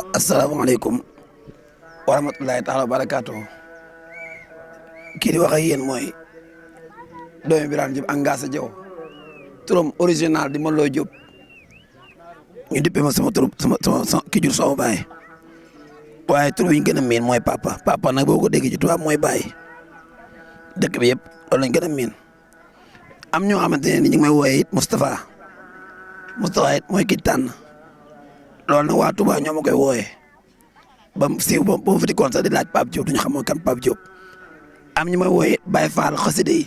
asalaamaaleykum wa rahmatulahi taala wa barakaatu kii di wax ak yéen mooy doomi Birane Diop Angassa Diaw turam original di Malo Diop ñu dippee ma sama tur sama ki jur sama baay waaye tur yi ñu gën a miin mooy papa nag boo ko déggee ci tubaab mooy baay dëkk bi yëpp loolu lañ gën a miin am ñoo xamante ne ni ñu ngi may wooyee it Moustapha it mooy ki tànn loolu nag waa Touba ñoo ma koy wooyee ba mu siiw ba mu fi dikkoon sax di laaj Pape Diop duñu xamoon kan Pape Diop am ñu may wooyee Baye Fall xaside yi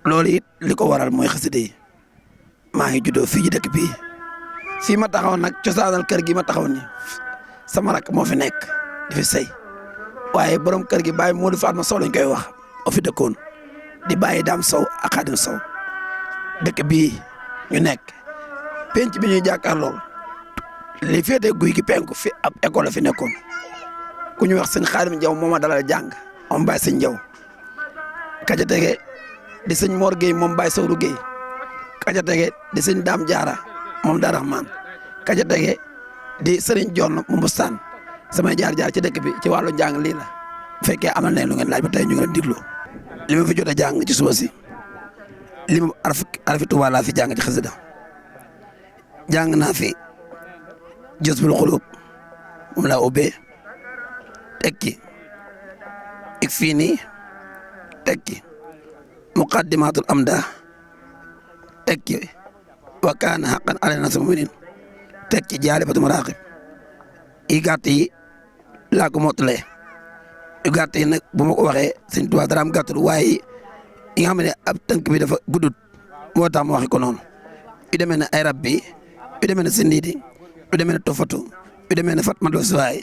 loolu it li ko waral mooy xaside yi maa ngi juddoo fii ci dëkk bii fii ma taxaw nag cosaanal kër gi ma taxaw ni sama rakk moo fi nekk di fi sëy waaye borom kër gi Baye Modou Fatma Sow lañ koy wax moo fi dëkkoon di Baye Dame Sow ak Khadim Sow dëkk bii ñu nekk penc bi ñuy jàkkaarloo li féetee guy gi penku fi ab école fi nekkoon ku ñu wax sëñ Xaadim Diaw moom a dalal jàng moom Baye sëñ Diaw ka ca tege di sëñ Mor Gueye moom Baye Sowru Gueye ka ca tege di sëñ Dame Diarra moom Darou Rahman ka ca tege di sëriñ Jonn mu Mbustaan samay jaar-jaar ci dëkk bi ci wàllu njàng lii la bu fekkee amal nañ lu ngeen laaj ba tey ñu ngi leen diglu li ma fi jot a jàng ci suba si li ma arafi Tuuba laa fi jàng ci xasida jàng naa fi Jazbul Xuluub moom laa ubbee tekki ik fii nii tekki muqaddimatul amda tekki wa kaana haqqan alaynaa nasrul mu'miniin tekki jaalibatul maraaqib yi gàtt yi laa ko mottalee yu gàtt yi nag bu ma ko waxee Sëñ Tuubaa dara am gàttul waaye yi nga xam ne ab tënk bi dafa guddut moo tax ma waxee ko noonu yu demee ne ay rabbi yu demee ne sindiidi yu demee ne tofatu yu demee ne fatmatul suwaay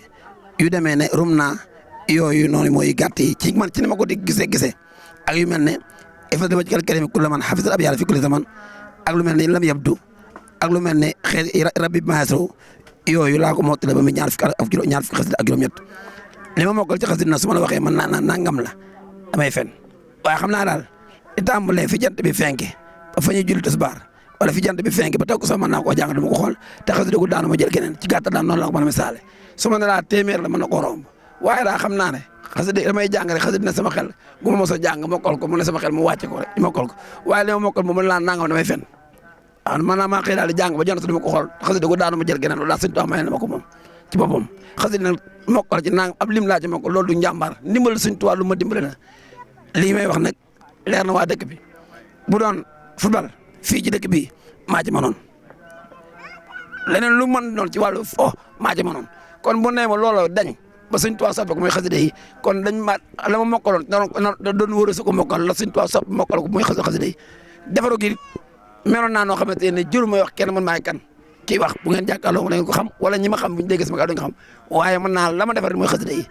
yu demee ne rumna yooyu noonu mooy gàtt yi ci man ci ni ma ko di gisee ak yu mel ne ifadal wajhikal kariim kulla man hafizal abyaat fi kulli zaman ak lu mel ne lam yabdu ak lu mel ne xëy rabbi maasro yooyu laa ko mottale ba mu ñaar fukki xasida ak juróom-ñett li ma mokkal ci xasida na su ma la waxee man naa nangam la damay fen waaye xam naa daal di tàmbalee fi jant bi fenke ba fa ñuy julli tisbaar wala fi jant bi fenk ba takku sax mën naa koo jàng dama ko xool te xasida gu daanu ma jël keneen ci gàttal daan noonu la ko mën a misaale su ma ne laa téeméer la mën na koo romb waaye daa xam naa ne xasida damay jàng rek xasida ne sama xel gu ma mos a jàng mokkal ko mu ne sama xel mu wàcce ko rek mokkal ko waaye li ma mokkal moom mën naa nangam damay fen waaw man naa maa xëy daal di jàng ba jant dama ko xool xasida gu daanu ma jël keneen loolu daal Sëñ Tuubaa may na ma ko moom ci boppam xasida nag mokkal ci nangam ab lim laa ci mokkal loolu du njàmbaar ndimbal Sëñ Tuubaa lu ma dimbale na lii may wax nag leer na waa dëkk bi bu doon football fii ci dëkk bi maa ci mënoon leneen lu mën doon ci wàllu maa ci mënoon kon bu nee ma looloo dañ ba Sëñ Tuubaa sopp ko mooy xasida yi kon dañ ma la ma mokkaloon doon wër su ko mokkal la Sëñ Tuubaa sopp mokkal ko mooy xasida yi defaru gi meloon naa noo xamante ne jëru may wax kenn man maay kan kii wax bu ngeen jàkkaarloo da ngeen ko xam wala ñi ma xam bu ñu déggee sama kàddu nga xam waaye mën naa la ma defar mooy xasida yi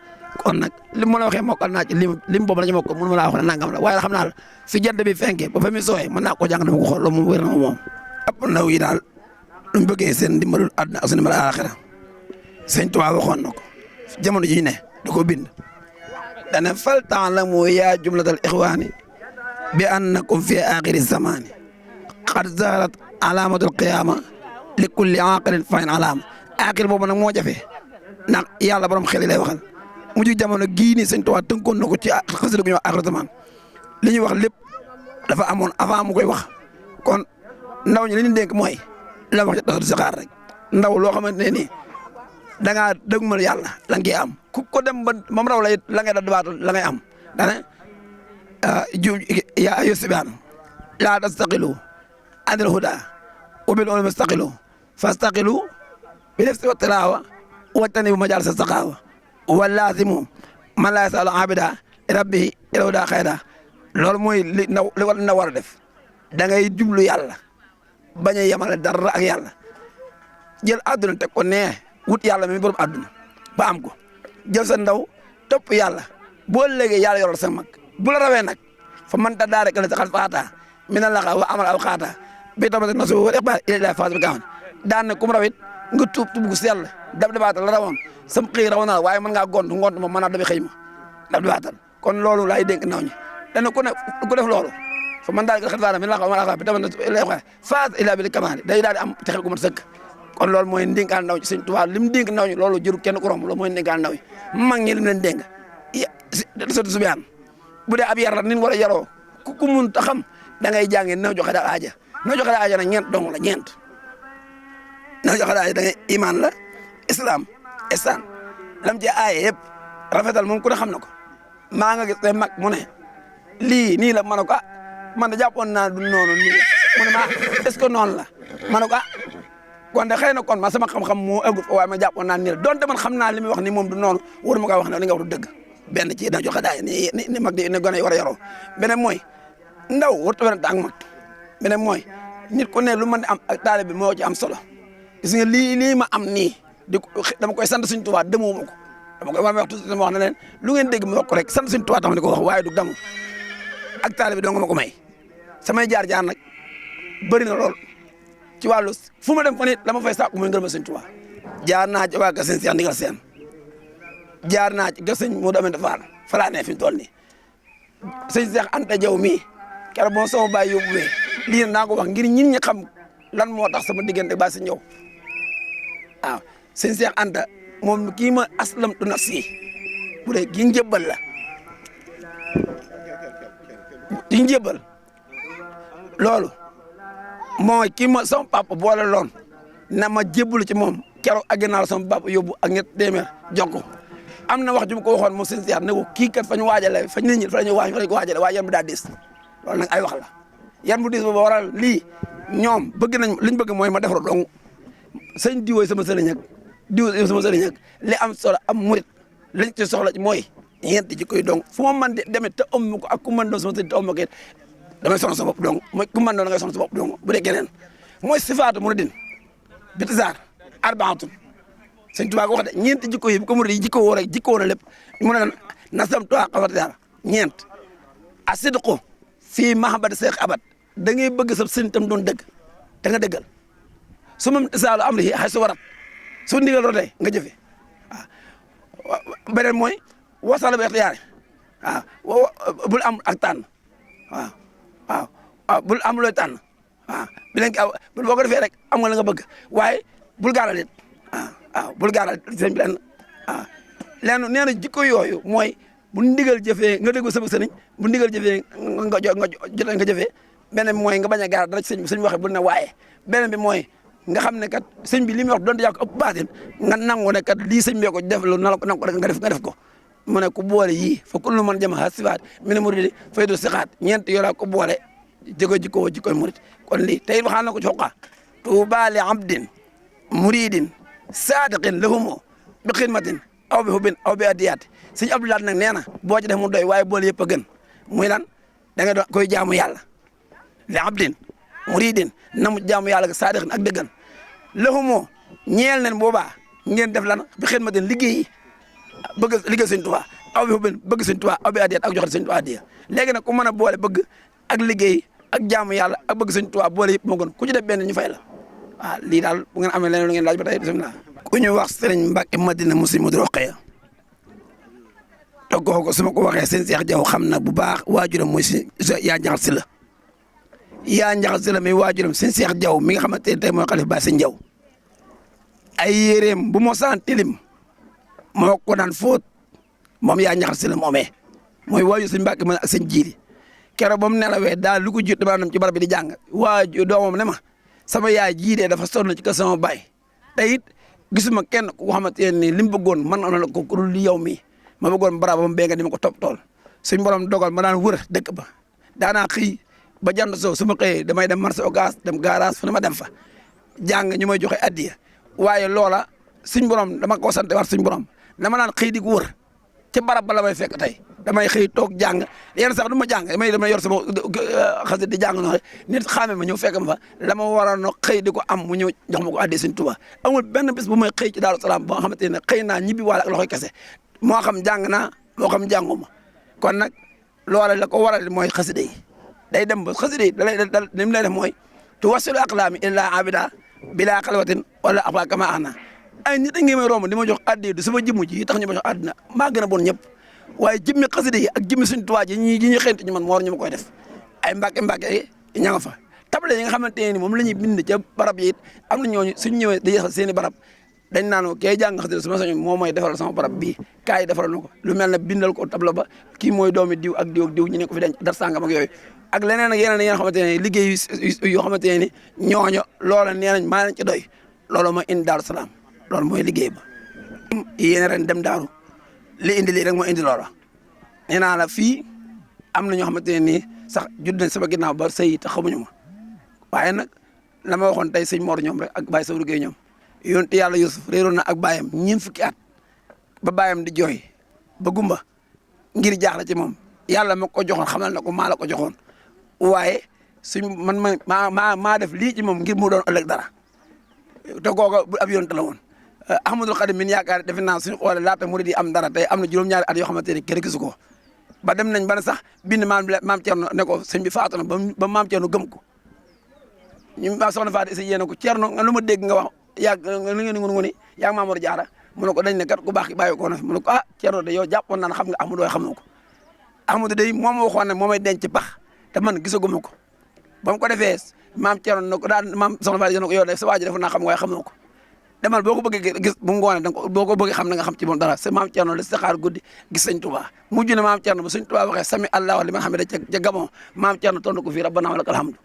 kon nag li ma la waxee mokkal naa ci lim boobu la ñu mokkal mënu ma laa wax ne nangam la waaye xam naa la fi jant bi fenkee ba fa muy sooyee mën naa koo jàng dama ko xool loolu moom wér na ma moom ab ndaw yi daal luñ bëggee seen ndimbalul àdduna ak seen ndimbal àlaxira Sëñ Tuubaa waxoon na ko jamono ji ne da ko bind dana fal ta'lamu yaa jumlatal ixwaani bi annakum fi aaxiri zamaani qad zaharat alaamatul qiyaama li kulli aaqilin fahin alaama aaqil boobu nag moo jafe ndax yàlla borom xel yi lay waxal mujj jamono gii nii Sëñ Tuubaa tënkoon na ko ci xasida gu ñuy wax aaxiru zamaan li ñuy wax lépp dafa amoon avant mu koy wax kon ndaw ñi li ñu dénk mooy la wax ci tasadu si xaar rek ndaw loo xamante ne nii da ngaa dëgmal yàlla la ngay am ku ko dem ba moom raw la it la ngay dabaatal la ngay am dana yaa ayyuha sibyaanu laa tastaqilu anil hudaa wa bil ulumi istaqilu fastaqilu bil hifzi wat tilaawa wajtanibu majaalisa saqaawa wa laazimu man laa yasalu abida rabbihi ila hudaa xayra loolu mooy li na war a def da ngay jublu yàlla bañ a yemale dara ak yàlla jël àdduna teg ko nee wut yàlla mi borom àdduna ba am ko jël sa ndaw topp yàlla boo léegi yàlla yoral sa mag bu la rawee nag fa man ta daa rek la sa xal faata mina laxa wa amal aw xaata bi tamit nasu wa iqbaal ila phase bi gaawan daan ne kum rawit nga tuub gu sell dab dabaatal la rawoon sam xëy raw na waaye mën ngaa ngont moom mën naa dabi xëy ma dab dabaatal kon loolu laay dénk ndaw ñi dana ku def loolu fa man daal di xel faana mi la xaw ma la xaw bi tamit lay xaw phase ila bi kamaali day daal di am texel gu mat sëkk kon loolu mooy ndénkaan ndaw ci sëñ Tuubaa li mu dénk ndaw ñi loolu jëru kenn ku romb loolu mooy ndénkaan ndaw ñi mag ñi lim leen dénk sotu subiyaan bu dee ab yar la nin war a yaroo ku mun ta xam da ngay jàngee noo joxe daal aaja noo joxe daal aaja nag ñeent dong la ñeent noo joxe daal aaja da ngay iman la islam ihsan lam ci aaye yëpp rafetal moom ku ne xam na ko maa nga gis ne mag mu ne lii nii la ma ne ko man de jàppoon naa du noonu nii la mu ne ma est-ce que noonu la ma ne ko kon de xëy na kon ma sama xam-xam moo ëggut fa waaye ma jàppoon naa nii la donte man xam naa li muy wax ni moom du noonu war ma koy wax ne li nga wax du dëgg benn ci na joxe daay ni mag di ne gone yi war a yaroo beneen mooy ndaw warut a werante ak mag beneen mooy nit ku ne lu mën di am ak taalibe bi moo ci am solo gis nga lii ma am nii dama koy sant Sëñ Tuubaa demuma ko dama koy wax toujours dama wax ne leen lu ngeen dégg ma wax ko rek sant Sëñ Tuubaa tax ma di ko wax waaye du damu ak taalibe bi doo nga ma ko may samay jaar-jaar nag bëri na lool ci wàllu fu ma dem fa nit la ma fay sàkku muy ngërëm Sëñ Tuubaa jaar naa ci waa Sëñ Cheikh Ndigal Sène jaar naa ci Sëñ Modou Amine Fall fa laa ne fi mu toll nii Sëñ Cheikh Anta Diaw mii keroog moom sama baay yóbbuwee lii naa ko wax ngir ñin ñi xam lan moo tax sama diggante ba Sëñ Diaw waaw Sëñ Cheikh Anta moom kii ma aslamtu nafsi bu dee kii njëbbal la kii njëbbal loolu mooy kii ma sama papa boole loon na ma jébbalu ci moom keroog ak ginnaaw sama papa yóbbu ak ñett téeméer jox ko am na wax ju ma ko waxoon moom Sëñ Cheikh ne ko kii kat fa ñu waajale fa nit ñi fa ñu ko waajale waaye yan bi daa diis loolu nag ay wax la yan bu diis ba waral lii ñoom bëgg nañ liñ bëgg mooy ma defaru dong sëñ diwooy sama sëriñ ak diw sama sëriñ ak li am solo am murit liñ ci soxla mooy ñeent ji koy dong fu ma mën di demee te am ko ak ku mën doon sama sëriñ te am ko it damay sonn sa bopp dong mooy ku mën doon da ngay sonn sa bopp dong bu dee keneen mooy sifaatu muridin bitisaar arbaatun sëñ Tuubaa ko wax de ñeent jikko yi bu ko murid yi jikko woo rek jikko na lépp mu ne nasam tuwaa xawat daal ñeent a sidqu fii mahabbat seex abad da ngay bëgg sa sëriñ tam doon dëgg da nga dëggal su ma tisaalu am li xay su warat su ndigal rotee nga jëfe waaw beneen mooy wasala ba ixtiyaare waaw bul am ak tànn waaw bul am looy tànn waaw beneen bul boo ko defee rek am nga la nga bëgg waaye bul gaaral it waaw bul gaaral sëñ bi lenn waaw lenn nee na jikko yooyu mooy bu ndigal jëfee nga déglu sama sëriñ bu ndigal jëfee nga jëfee beneen bi mooy nga bañ a gaaral dara ci sëñ bi suñu waxee bul ne waaye beneen bi mooy nga xam ne kat sëñ bi li muy wax doon yaa ko ëpp baatin nga nangu ne kat lii sëñ bee ko def lu na la ko nangu ko nga def ko mu ne ku boole yii fa kullu man jama sifaat mi ne muridi fay do sixaat ñeent yoraa ko boole jikkoy murid kon lii tey waxaan na ko joqa tuuba li abdin muridin sadiqin lahumu bi xidmatin aw bi hubbin aw bi addiyaat sëñ Abdoulaye nag nee na boo ci def mu doy waaye boole yëpp a gën muy lan da nga doon koy jaamu yàlla li abdin muridin na mu jaamu yàlla ga sadiqin ak dëggan lahumu ñeel nen boobaa ngeen def lan bi xidmatin liggéey liggéey Sëñ Tuubaa aw bi hubbin bëgg Sëñ Tuubaa aw bi addiyaat ak joxe Sëñ Tuubaa addiya léegi nag ku mën a boole bëgg ak liggéey ak jaamu yàlla ak bëgg Sëñ Tuubaa boole yëpp moo gën ku ci def benn ñu fay la waaw lii daal bu ngeen amee leneen lu ngeen laaj ba tey bisimilah. ku ñu wax Sëriñ Mbàkke Madina Musim Mudu Roqeya toggoo ko su ma ko waxee sëñ Cheikh Diaw xam na bu baax waajuram mooy si yaa njaxal si la yaa njaxal si la muy waajuram sëñ Cheikh Diaw mi nga xamante ne tey mooy xalifa ba sëñ Diaw ay yéreem bu mosaan tilim moo ko daan fóot moom yaa njaxal si la moomee mooy waajur sëñ Mbàkke man ak sëñ jiiri keroog ba mu nelawee daal lu ko jiit dama dem ci barab bi di jàng waaju doomam ne ma sama yaay jiidee dafa sonn ci kër sama baay te it gisuma kenn ku xamante ne li mu bëggoon man am na ko ku dul yow mii ma bëggoon barabam bee nga di ma ko topp tool suñ borom dogal ma daan wër dëkk ba daanaa xëy ba jant soo su ma xëyee damay dem marché Ocass dem garage fu ne ma dem fa jàng ñu may joxe addiya waaye loola suñ borom dama ko sant war suñ borom dama naan xëy di ko wër ci barab ba la may fekk tey damay xëy toog jàng yenn sax du ma jàng damay yor sama xasit di jàng noonu nit xaame ma ñëw fekk ma fa la ma waroon a xëy di ko am mu ñëw jox ma ko addiya Sëñ Tuubaa amul benn bis bu may xëy ci Daaru Salaam ba nga xamante ne xëy naa ñibbi waale ak loxoy kese moo xam jàng naa moo xam jànguma kon nag loola la ko waral mooy xasida yi day dem ba xasida yi dalay dal ni mu lay def mooy tu wasilu aqlaami illa abida bila xalwatin wala afa kama ana ay nit a ngi may romb di ma jox addiya du sama jëmm ji tax ñu ma jox àddina maa gën a bon ñëpp waaye jëmmi xasida yi ak jëmmi Sëñ Tuubaa ji ñi xënt ñu man moo war ñu ma koy def ay mbàkke ña nga fa table yi nga xamante ne ni moom la ñuy bind ca barab yi it am na ñooñu suñ ñëwee day seen i barab dañ naan kay jàng xasida su ma sañoon moom mooy defaral sama barab bii kaay defaral na ko lu mel ne bindal ko table ba kii mooy doomi diw ak diw ak diw ñu ne ko fi denc dar sàngam ak yooyu ak leneen ak yeneen yoo xamante ne liggéey yoo xamante ne ni ñooño loola nee nañ maa nañ ci doy loolu mooy indi Daaru Salaam loolu mooy liggéey ba yéen ren dem daaru li indi lii rek moo indi loola nee naa la fii am na ñoo xamante ne nii sax judd nañ sama ginnaaw ba sëy te xamuñu ma waaye nag la ma waxoon tey sëñ Mor ñoom rek ak Baye Sawru Gueye ñoom yonent yàlla Yusuf réeroon na ak baayam ñeent fukki at ba baayam di jooy ba gumba ngir jaaxle ci moom yàlla ma ko joxoon xamal na ko maa la ko joxoon waaye suñ man maa def lii ci moom ngir mu doon ëllëg dara te kooka bu ab yonent la woon Ahmadul Xadim min yaakaar defe naa suñu xoolee laata murid yi am dara tey am na juróom-ñaari at yoo xamante ne kenn gisu ko ba dem nañ ba ne sax bind maam Thierno ne ko sëñ bi faatu na ba maam Thierno gëm ko ñu ma soxna Fatou Issa yéene ko Thierno nga lu ma dégg nga wax yàgg li ngeen nguni yàgg Mamour Diarra mu ne ko dañ ne kat ku baax ki bàyyi ko na fi mu ne ko ah Thierno de yow jàppoon naa ne xam nga Ahmadou waaye xamoo ko Ahmadou day moom ma waxoon ne moo may denc pax te man gisaguma ko ba mu ko defee maam Thierno ne ko daan maam soxna Fatou Issa ne ko yow de sa waa ji defoon naa xam nga waaye xamoo ko demal boo ko bëggee gis bu ngoonee danga ko boo ko bëggee xam na nga xam ci moom dara sa maam Thierno la si xaar guddi gis sëñ Touba mujj na maam Thierno ba sëñ Touba waxee sami Allahu liman hamida ca Gabon maam Thierno tontu ko fii rabbana wa lakal hamdu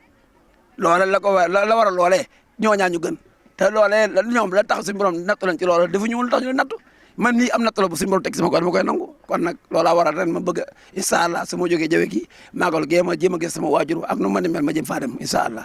loolee la ko la war a loolee ñooñaa ñu gën te loolee ñoom la tax suñu borom nattu leen ci loola defuñu lu tax ñu nattu man nii am nattu la bu suñu borom teg sama ko dama koy nangu kon nag loolaa waral ren ma bëgg incha allah su ma jógee jawe kii maagal gee ma jéem a gis sama waajur ak nu ma ni mel ma jëm faa dem incha allah